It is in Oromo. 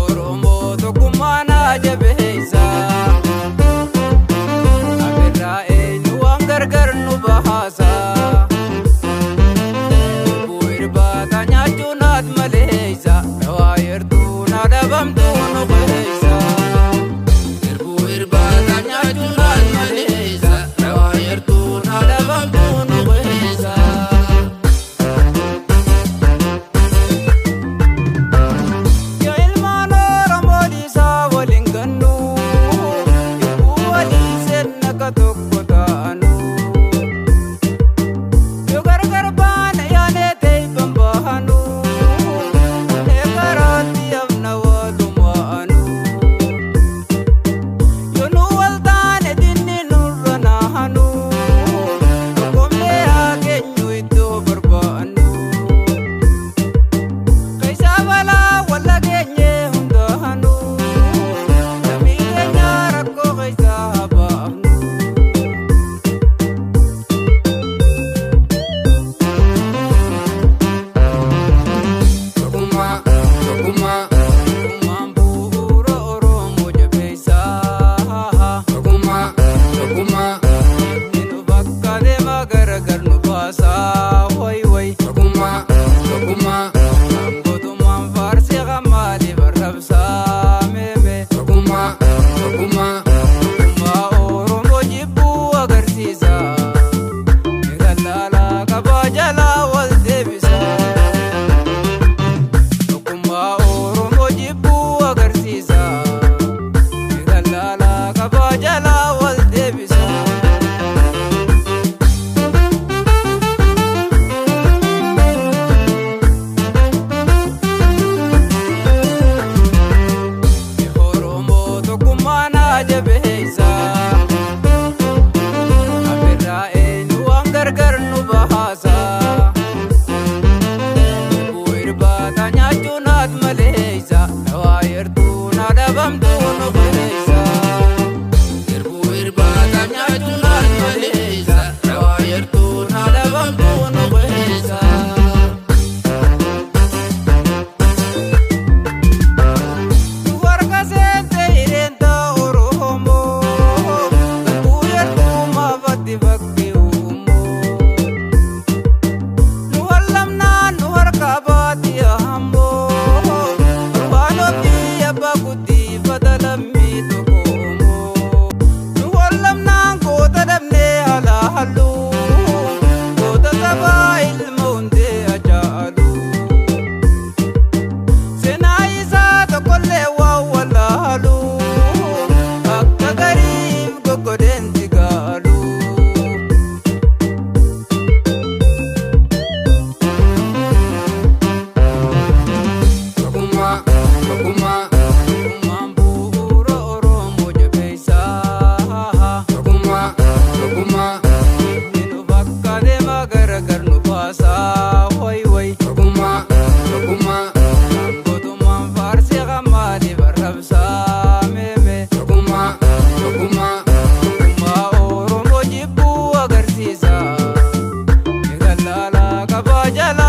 Oromoo tokkummaa naa jabeessa. Abirraa eenyu waan gargar nu bahaasa. Lubbuu irbaata nyaachuu naat maleessa. Dawaa yertuu na dhabamtuu nu qeessa. Lubbuu irbaata nyaachuu naat maleessa. Dawaa yertuu na dhabamtuu nu qeessa. Yaa ilmaan Oromoo dhiisaa waliin gannu, hibbuu walii seenna ka tokko taanu. Yoo gargar baane yaanee teebban bahanu, onnee karaatti hafna walumaanu. Yoo nu wal taane dinni nurra naahanu, tokkomnee haa keenyu iddoo barbaannu. Keessa balaa walla geenye hundaanuu, namni keenya rakkoo keessa haa baafnu. Tokkummaa, tokkummaa, Tokkummaan bu'uura Oromoo jabeessa. Tokkummaa, tokkummaa, Inni nu bakka deema gargar nu baasa. Wayi wayi. Tokkummaa, tokkummaa, Gootummaan faarsee maaliif arrabsaa meeme? Tokkummaa, tokkummaa, Tokkummaa Oromoo jibbuu agarsiisa. Gallaalaa qabaa jalaa wal deebisa. Tokkummaa Oromoo jibbuu agarsiisa. Gallaalaa qabaa jalaa wal deebisa. Oromoo tokkummaa naa jabeessa. Abirraa eenyu waan gargar nu bahaasa. Lubbuu irbaata nyaachuu naat maleessa. Dawaa yertuu na dhabamtuu nu qeessa. Irbuu irbaata nyaachuu naat maleessa. Dawaa yertuu na dhabamtuu nu qeessa. Warqa seente hireenta Oromoo. Galtuu yertuu maafatti bakki uumoo. Nu wallamnaan nu harka baati hammoo. Afaan ofii abbaa guddifata lammii tokkoomoo. Nu wallamnaan goota dhabnee alaa halluu. Goota sabaa ilma hundee ajaalu. Seenaa isaa tokkollee waa wallaalu. Akka gariif goggodeen si gaalu. Tokkummaa, tokkummaa, Tokkummaan bu'uura Oromoo jabeessa. Tokkummaa, tokkummaa, Inni nu bakka deema gargar nu baasa. Wayi wayi. Tokkummaa, tokkummaa, Gootummaan faarsee maaliif arrabsaa meeme? Tokkummaa, tokkummaa, Tokkummaa Oromoo jibbuu agarsiisa. Gallaalaa qabaa jalaa.